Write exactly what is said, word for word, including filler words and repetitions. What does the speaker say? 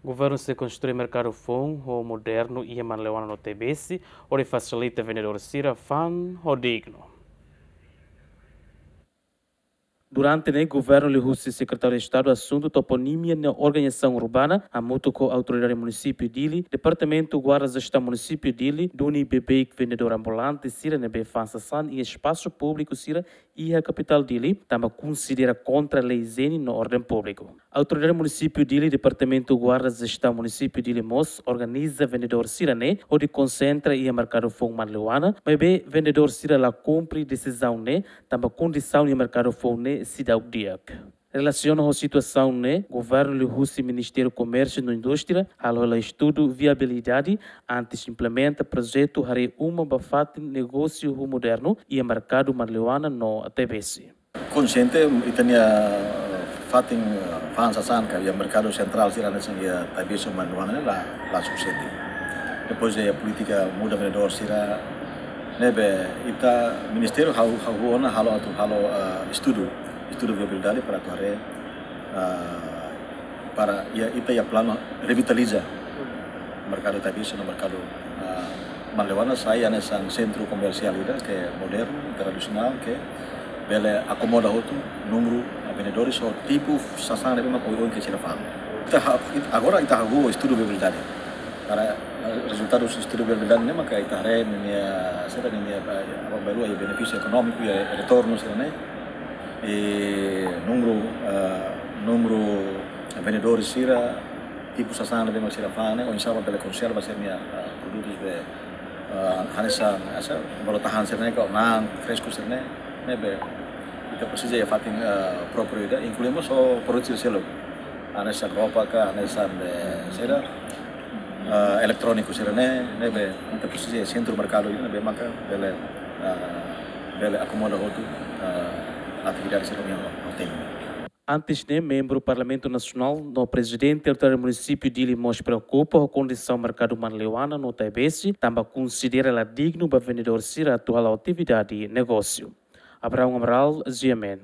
Governu sei konstrui merkadu foun ho modernu iha Manleuana no Taibesi, hodi fasilita vendedór sira fa'an ho dignu. Durante ne'e, governu liuhusi Sekretáriu Estadu Asuntu Toponímia no Organizasaun Urbana, hamutuk ho Autoridade Munisípiu Dili, Departamentu Guarda Jestaun Munisípiu Dili, duni beibeik vendedór ambulante sira ne'ebé fa'an sasán iha espasu públiku sira iha kapitál Dili, tanba konsidera kontra lei ijiene no orden públiku. Autoridade Munisípiu Dili, Departamentu Guarda Jestaun Munisípiu Dili mós organiza vendedór sira-ne'e hodi konsentra iha merkadu foun Manleuana, maibé vendedór sira la kumpre desizaun ne'e, tanba kondisaun iha merkadu foun ne'e seidauk di'ak. Relasiona ho situasaun ne'e, governu liuhusi Ministériu Komérsiu no Indústria halo hela estudu viabilidade antes implementa projetu haree uma ba fatin negósiu ho modernu iha merkadu Manleuana no Taibesi. Konsiente, ita-nia fatin, eh, fa'an sasán ka iha merkadu sentrál sira hanesan iha Taibesi, Manleuana ne'e la, la sufisiente. Depois iha polítika muda vendedór sira ne'ebé ita ministériu hahú, hahú ona halo atu halo, eh, estudu, estudu viabilidade para atu haree, eh, para iha, ita iha planu revitaliza merkadu Taibesi no merkadu, ah, Manleuana sai hanesan sentru komersiál ida ke modernu, tradisionál, ke bele akomoda hotu númeru, ah, vendedores ho tipu sasán ne'ebé mak oioin ke sira fa'an. Ita ha-, it-, agora ita hahú estudu viabilidade. Para, ah, rezultadu estudu viabilidade ne'e maka ita haree ninia, sira ninia, ah, aban-bainrua iha benefísiu ekonómiku, iha retornu sira-ne'e. I númeru, ah, númeru vendedores sira, tipu sasán ne'ebé mak sira fa'an ne'e, oinsá mak bele konserva sira-nia, ah, produtus be, ah, hanesan, hanesan bolu tahan sira-ne'e ka na'an fresku sira-ne'e, ne'ebé ita presiza iha fatin, ah, própriu ida, inklui mós ho produtu sira seluk. Hanesan roupa ka, hanesan be, sira, ah, eletróniku sira-ne'e, ne'ebé ita presiza iha sentru merkadu ida, ne'ebé maka bele, ah, bele akomoda hotu, ah, atividade sira-ne'e ho, ho tempu. Antes ne'e, membru Parlamentu Nasionál no Prezidente Autoridade Munisípiu Dili mós preokupa ho kondisaun merkadu Manleuana no Taibesi, tanba konsidera la dignu ba vendedór sira atu hala'o atividade negósiu. Abraão Amaral, G M N.